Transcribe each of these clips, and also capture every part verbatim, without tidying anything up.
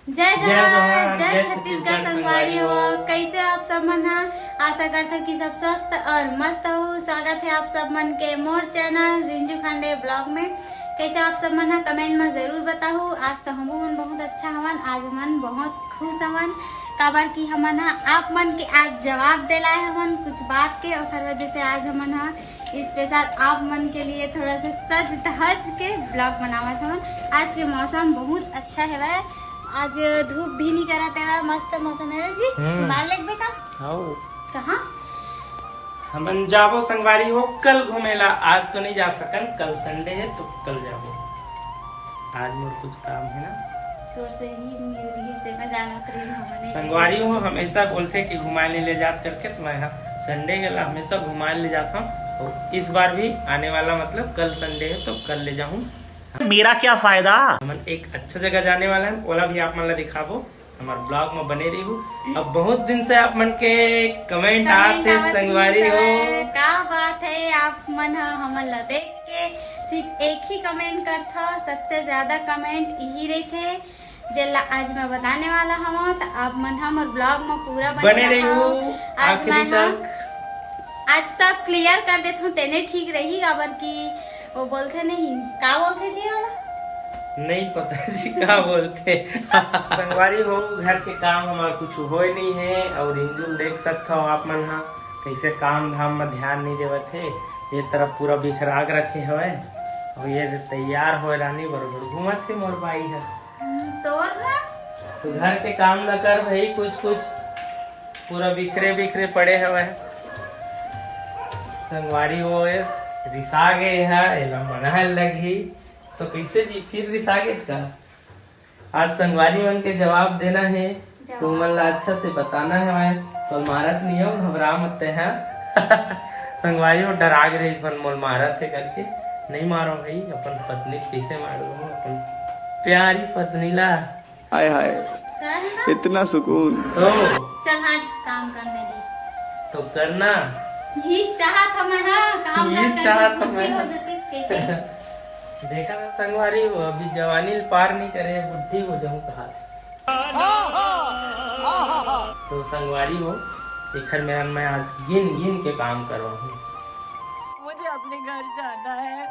जय जोहार, जय छत्तीसगढ़ संगवारी हो। कैसे हो आप सब मन ह? आशा करथव कि सब स्वस्थ और मस्त हो। स्वागत है आप सब मन के मोर चैनल रिंजू खांडे ब्लॉग में। कैसे हो आप सब मन ह? कमेंट में जरूर बताहू। आज तो हमू मन बहुत अच्छा हवन, आज मन बहुत खुश हवन, काबर कि हमन ह आप मन के आज जवाब दिलाए हवन कुछ बात के, ओकर वजह से आज हमन ह स्पेशल आप मन के लिए थोड़ा सा सज धज के ब्लॉग बनावत हवन। आज के मौसम बहुत अच्छा हवय, आज धूप भी नहीं करत हवय, मस्त मौसम है जी। हम्म। घुमाए लगबे का? आओ। कहाँ? हमन जाबो संगवारी हो कल घूमे ला, आज तो नहीं जा सकन, कल संडे है तो कल जाबो। आज मोर कुछ काम है ना। तोर से ही मिल रही से मैं जानत रही हूँ, हमने संगवारी हो हमेशा बोलथे कि घुमाए नहीं ले जात करके, तो मैं हा संडे के ला हमेशा घुमाए ले जात हूँ। तो इस बार भी आने वाला मतलब कल संडे है तो कल ले जाऊँ। मेरा क्या फायदा? हमन एक अच्छा जगह जाने वाला है, ओला भी आप मन ला दिखाबो, हमार ब्लॉग में बने रहिहू। अब बहुत दिन से आप मन के कमेंट कमेंट आत हे आवत संगवारी रहिस हो। हवय। का बात है, आप मन ह हमन ला देख के सिर्फ एक ही कमेंट करथा, सबसे ज्यादा कमेंट यही रहिथे, जेला आज मैं बताने वाला हूँ, तो आप मन ह मोर ब्लॉग में पूरा बने बने रहिहू रहो। आज आखिरी मैं ह तक। आज सब क्लियर कर देत हूँ, तेने ठीक रही, काबर कि वो बोलथे नहीं, का बोलथे जी वाला? नहीं पता जी का बोलथे। संगवारी हो, घर के काम हमार कुछ होए नहीं है, और इंजुल देख सकत हो आप मन हा कैसे काम धाम में ध्यान नहीं देवत हे। ये तरफ पूरा बिखराग रखे हवय, और ये तैयार होए रानी बरोबर घूमत हे मोर बाई ह। हम्म, तोर ना? तो घर के काम न कर भाई, कुछ कुछ पूरा बिखरे बिखरे पड़े हवय। संगवारी हो, रिसा गे ह, एला मनाए लगही। तो कैसे जी, फिर रिसा गेस का? आज संगवारी मन के जवाब देना है, जवाब। तुमन ला अच्छा से बताना है। मैं तो मारत नहीं हूँ, घबरा मत है। संगवारी हो, डरा गे रहिस, मन मोल मारत है करके। नहीं मारो भाई, अपन पत्नी ला कैसे मारू, अपन प्यारी पत्नी ला। हाय हाय, सही ना? इतना सुकून। तो चल हाँ, काम करने दे। तो करना। ये चाहत हूँ मैं, हाँ, काम ये कर कर चाहत हूँ बुद्धि मैं। हो जाती है, कह के। देखा ना संगवारी हो, अभी जवानी ल पार नहीं करे, बुद्धि हो जाऊँ कहा। तो संगवारी हो, एखर मेरन मैं आज गिन गिन के काम करवाहूँ। मुझे अपने घर जाना है।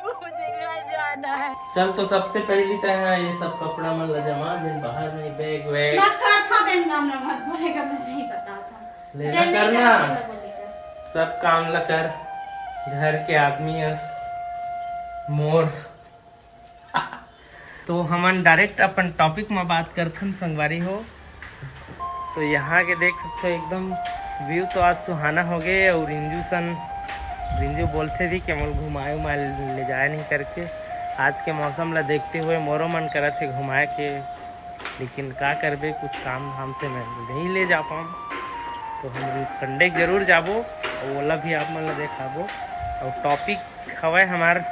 मुझे घर जाना है। चल, तो सबसे पहली तय ना ये सब कपड़ा मन ला जमा, जिन बाहर में बैग वैग। मैं करथा तेन काम ना, मत बोले का, मैं सही बता था। लेना जल्दी करना। कर, तेन ला बोले का। सब काम ला कर, घर के आदमी अस मोर। तो हमन डायरेक्ट अपन टॉपिक में बात करथन संगवारी हो। तो यहाँ के देख सकते हो एकदम व्यू तो आज सुहाना हो गए, और रिंजू सन, रिंजू बोलथे भी कि मोल घुमाए उमाए ले जाए नहीं करके। आज के मौसम ला देखते हुए मोरो मन करत हे घुमाए के, लेकिन का करबे, कुछ काम धाम से मैं नहीं ले जा पाऊँ। तो हम संडे के जरूर जाबो, और ओला भी आप मन ला देखाबो। और टॉपिक हवय हमार,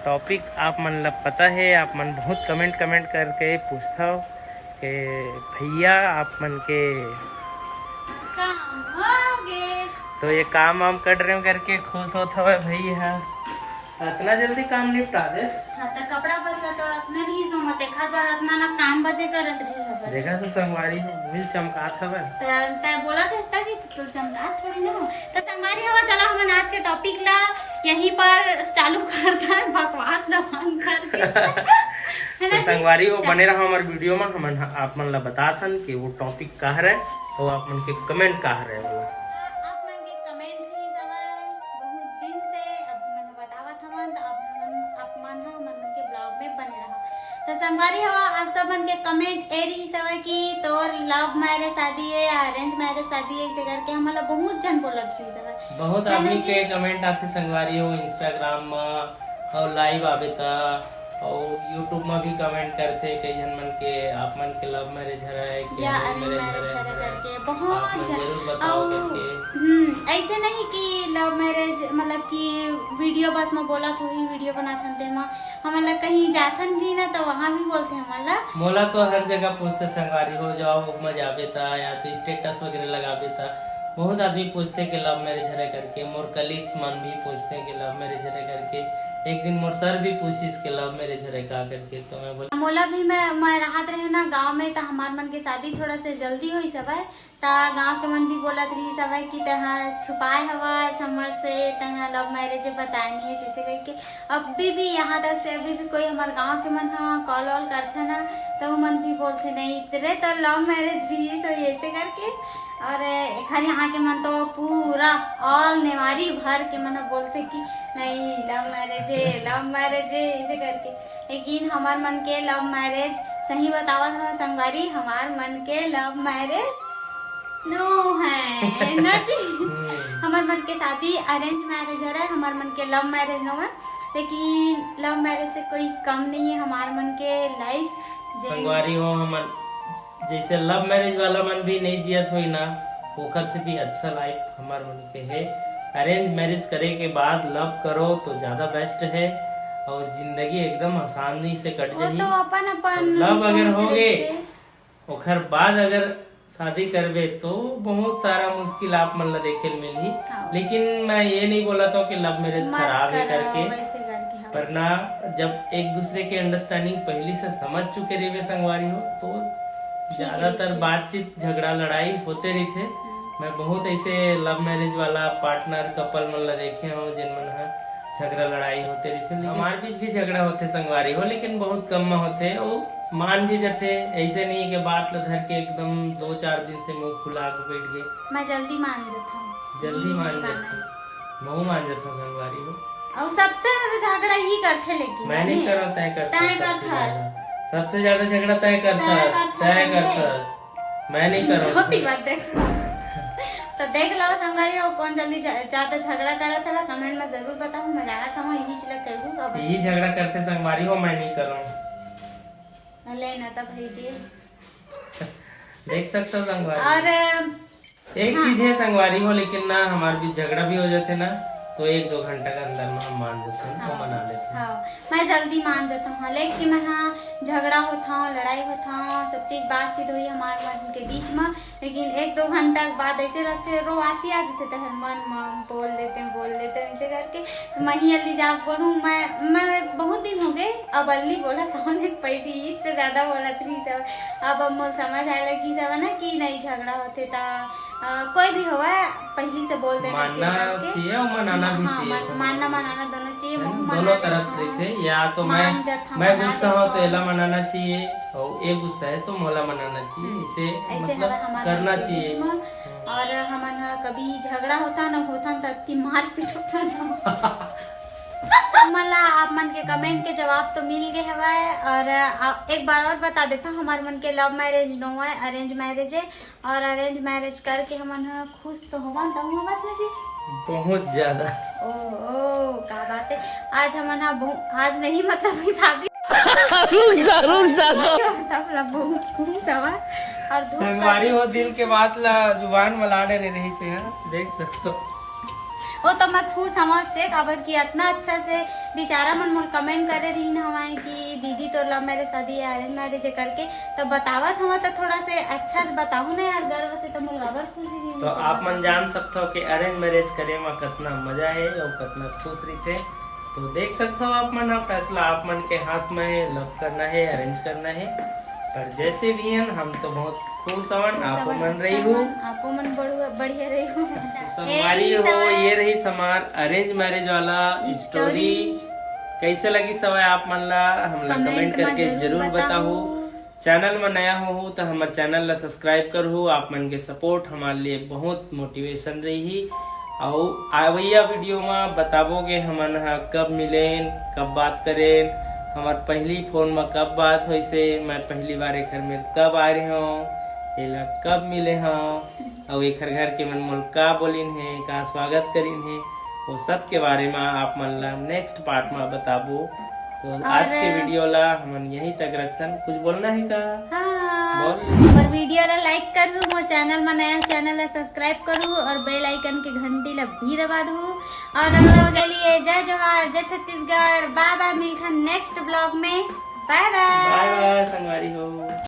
टॉपिक आप मन ला पता है, आप मन बहुत कमेंट कमेंट करके पूछथव के भैया आप मन के काम हो गे। तो ये काम वाम कर रहे हो करके खुश होत हवय भैया। इतना जल्दी काम निपटा दे। हाँ, तो कपड़ा बदला तो रखना रही सो मत, एकर बर इतना ना काम बचे करत रही हवय। देखा तो संगवारी हो, बिल चमकात हवय। तो तय बोला था कि तो चमकात थोड़ी ना हो। तो संगवारी हो, चलो हमन आज के टॉपिक ला यहीं पर चालू करता है, बकवास ना बंद करके। है तो ना जी? संगवारी हो, चल। बने रहो हमारे वीडियो में, हमन ह-, आप मन ला बतात हन कि वो टॉपिक का हरे, और आप मन के कमेंट का हरे वाला। आप मन के कमेंट ही सवाल बहुत दिन से अब मन बतावत हवन, तो आप मन, आप मन ह हमर मन के ब्लॉग में बने रहो। तो संगवारी हो, आप सब मन के कमेंट ए रही सवाल कि तोर लव मैरिज शादी है या अरेंज मैरिज शादी है, इसे करके हमन ला बहुत झन बोलत रही सवाल। बहुत है ना आदमी जी? के कमेंट आथे संगवारी हो, Instagram में और लाइव आवे ता, और YouTube में भी कमेंट करथे कई झन मन के, आप मन के लव मैरिज हरय कि या अरेंज मैरिज हरय करके। बहुत आप मन झन जरूर बताओ और करके। हम्म, ऐसे नहीं कि लव मैरिज, मतलब कि वीडियो बस में बोलत होही, वीडियो बनाथन तेमा, हमन ला कहीं जाथन भी ना तो वहाँ भी बोलथे हमन ला। मोला तो हर जगह पूछथे संगवारी हो, जॉब में जाबे ता या तो स्टेटस वगैरह लगाबे ता, बहुत आदमी पूछथे कि लव मैरिज हरय करके, मोर कलीग्स मन भी पूछथे कि लव मैरिज हरय करके। एक दिन मोर सर भी पूछिस के लव मैरिज हरे का करके, तो मैं बोला, मोला भी मैं, मैं रहत रहे ना गांव में, त हमार मन के शादी थोड़ा से जल्दी होइस हवय, त गांव के मन भी बोलत रहिस हवय कि तैं छुपाए हवस हमर से, तैं लव मैरिज बताए नहीं है जैसे करके। अभी भी, यहाँ तक से अभी भी कोई हमार गांव के मन ह कॉल वॉल करथे ना, त वो मन भी बोलथे, नहीं रे, तो लव मैरिज रहिस हो ऐसे करके। और एखर यहाँ के मन तो पूरा ऑल नेवारी भर के मन ह बोलथे कि नहीं, लव मैरिज है, लव मैरिज है, ऐसे करके। लेकिन हमार मन के लव मैरिज, सही बतावत हव संगवारी, हमार मन के लव मैरिज नो है ना जी। हमार मन के शादी अरेंज मैरिज हरे, हमार मन के लव मैरिज नो है। लेकिन लव मैरिज से कोई कम नहीं है हमार मन के लाइफ। संगवारी हो, हमन जैसे लव मैरिज वाला मन भी नहीं जियत होई ना, ओकर से भी अच्छा लाइफ हमार मन के है। अरेंज मैरिज करे के बाद लव करो तो ज्यादा बेस्ट है और जिंदगी एकदम आसानी से कट जाही। तो अपन अपन लव अगर होगे, ओकर बाद अगर शादी करबे तो बहुत सारा मुश्किल आप मन ला देखे ल मिलही। हाँ। लेकिन मैं ये नहीं बोलत हूँ कि लव मैरिज खराब है करके, वैसे करके, हाँ। पर ना, जब एक दूसरे के अंडरस्टैंडिंग पहली से समझ चुके रहिबे संगवारी हो, तो ज्यादातर बातचीत, झगड़ा, लड़ाई होते रहिथे। मैं बहुत ऐसे लव मैरिज वाला पार्टनर, कपल मन ला देखे हूँ, जिन मन ह झगड़ा लड़ाई होते रहिथे। हमार बीच भी झगड़ा होथे संगवारी हो, लेकिन बहुत कम में होथे। वो मान भी जथे, ऐसे नहीं है कि बात ला धर के एकदम दो चार दिन से मुंह फुला के बैठ गए। मैं जल्दी मान जथव। जल्दी मान जथव। महू मान जथव संगवारी हो। और सबसे ज्यादा झगड़ा ही करथे, लेकिन मैं नहीं करव, तय करथस। सबसे ज्यादा, सबसे ज्यादा झगड़ा तय करथस, तय करथस। मैं नहीं करव। धोती बात देख। तो देख लो संगवारी हो, कौन जल्दी ज्यादा झगड़ा करत हवे, कमेंट में जरूर बताओ। मैं जानत हूँ यही चीज ला कहूँ। अब यही झगड़ा करथे संगवारी हो, मैं नहीं करव। ले ना तब है के। देख सकते हो संगवारी। और एक चीज है संगवारी हो, लेकिन ना हमार बीच झगड़ा भी हो जाथे ना, तो एक दो घंटा के अंदर में हम मान जाते हैं, हाँ। मना लेते हैं। हाँ, मैं जल्दी मान जाता हूँ, लेकिन मैं हाँ झगड़ा होता हूँ, लड़ाई होता हूँ, सब चीज बातचीत हुई हमार मन के बीच में, लेकिन एक दो घंटा के बाद ऐसे लगथे, रोवासी आ जाथे तहर मन में, बोल लेते हैं, बोल लेते हैं, ऐसे करके। तो मैं ही अल्ली जाके बोलूँ, मैं, मैं बहुत दिन हो गए, अब अल्ली बोला, कौन है, पहली ईद से ज्यादा बोलत रही सब। अब, अब मोल समझ आए लगी सब ना कि नहीं, झगड़ा होते ता, अ, कोई भी होवा, पहली से बोल देना चाहिए मानना करके। चाहिए और मनाना भी हाँ, चाहिए मान-, सब। मानना मनाना दोनों चाहिए, है ना? दोनों तरफ रहिथे, या तो मैं, मैं गुस्सा हूँ तो एला मनाना चाहिए और ये गुस्सा है तो मोला मनाना चाहिए। हम्म। इसे ऐसे मतलब हमारा करना चाहिए। और हमन ह कभी झगड़ा होता न होता न, त अति मारपीट होता न। सब मन ला आप मन के कमेंट के जवाब तो मिल गए हवय। और आ, एक बार और बता देता हूँ, हमार मन के लव मैरिज नो है, अरेंज मैरिज है। और अरेंज मैरिज करके हमन ह खुश तो होवन, तब होवन बस जी। बहुत ज्यादा। ओहो, का बात है। आज हमन ह बहु-, आज नहीं, मतलब कि शादी। रुक जा, रुक जा, तो। तब ला बहुत खुश हवा। और धूप संगवारी हो, दिल के बात ला जुबान में लाने रहे रही से, हाँ, देख सकते हो। वो तो मैं खुश हवा से, काबर कि इतना अच्छा से बेचारा मन मोर कमेंट करे रही ना हमारे कि दीदी तोर लव मैरिज शादी या अरेंज मैरिज करके, तो बतावत हवा तो थोड़ा से अच्छा से बताऊँ ना यार, गर्व से तो मोर काबर खुशी नहीं तो होती आप मन जान सकते हो कि अरेंज मैरिज करे में कितना मजा है और कितना खुश रहिथे। तो देख सकते हो आप मन, फैसला आप मन के हाथ में है, लव करना है, अरेंज करना है। पर जैसे भी हन, हम तो बहुत खुश हवन, आपो मन रही हो। आपो मन बढ़िया, बढ़िया रही हो। तो संगवारी हो, ये रही हमार अरेंज मैरिज वाला स्टोरी। कैसे लगी सवाई आप मन ला, हमला कमेंट करके जरूर बताओ। चैनल में नया हो, हो तो हमार चैनल ला सब्सक्राइब करहु। आप मन के सपोर्ट हमारे लिए बहुत मोटिवेशन रही। अउ आवइया वीडियो में बताबो के हमन ह कब मिलेन, कब बात करेन, हमार पहली फोन में कब बात होइसे, मैं पहली बार एखर में कब आए रहे हूँ, एला कब मिले हूँ, अउ एखर घर के मन मोल का बोलिन हे, का स्वागत करिन हे, वो सब के बारे में आप मन ला नेक्स्ट पार्ट में बताबो। तो आज के वीडियो ला हमन यहीं तक रखथन। कुछ बोलना है का? हाँ। बोल। और वीडियो ला लाइक करू, मोर चैनल में नया, चैनल ला सब्सक्राइब करू और बेल आइकन के घंटी ला भी दबा दू। और आप लोगों के लिए जय जोहार, जय छत्तीसगढ़। बाय बाय, मिलथन नेक्स्ट ब्लॉग में। बाय बाय। बाय बाय संगवारी हो।